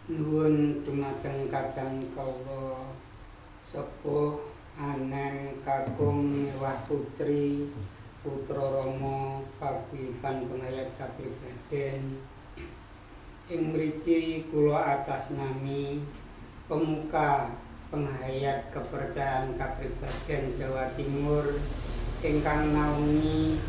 Nuwun dumateng kadang kawula sepuh anem kakung miwah putri putra rama paguyuban penghayat kapribaden. Ing mriki kula atas nami pemuka penghayat kepercayaan kapribaden Jawa Timur ingkang naungi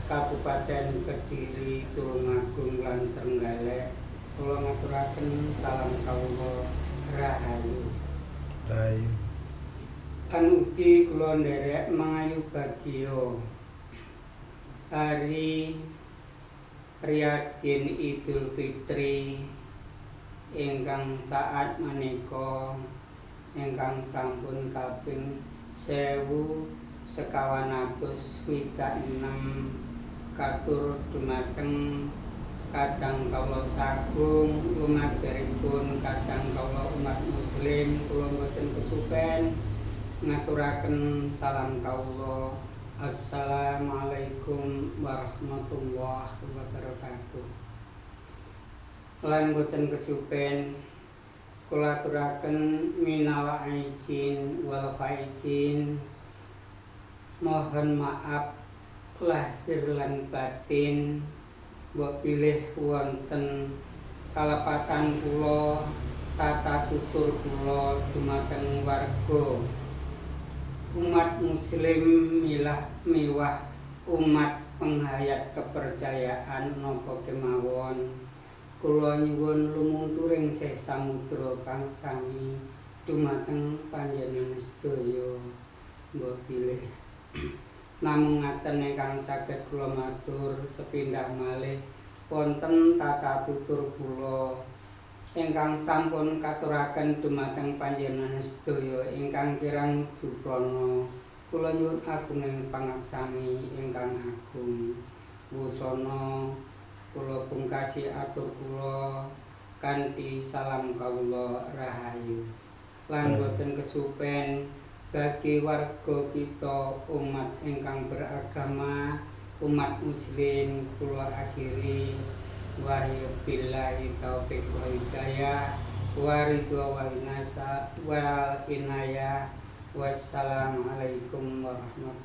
Kabupaten Kediri, Tulungagung lan Trenggalek, kula ngaturaken salam kawula rahayu. Rahayu. Lan ugi kula nderek mangayu bagya hari Riyadin Idul Fitri ingkang saat menika ingkang sampun kaping 1446 katur dumateng kadang kawula sagung lumabaripun kadang kawula umat muslim. Kula mboten kesupen ngaturaken salam kawula. Assalamualaikum warahmatullahi wabarakatuh. Lan boten kesupen kula aturaken minal aizin wal faizin, mohon maaf lahir lan batin mbok pilih wonten kalepatan kula tata tutur kula dumateng warga umat muslim milah miwah umat penghayat kepercayaan napa kemawon. Kula nyuwun lumunturing sih samudra pangsami dumateng panjenengan sedaya mbok pilih. Namung ngaten ingkang saged kula matur sepindah malih wonten tata tutur kula ingkang sampun katuraken dumateng panjenengan sedaya ingkang kirang juprana. Kula nyuwun agunging pangaksami ingkang agung. Wusana kula pungkasi atur kula kanthi salam kawula rahayu. Lan boten kesupen bagi warga kita umat ingkang beragama umat muslim, kula akhiri wa billahi taufik wal hidayah wa ridha wal nasa wal inayah. Wassalamualaikum warahmatullahi.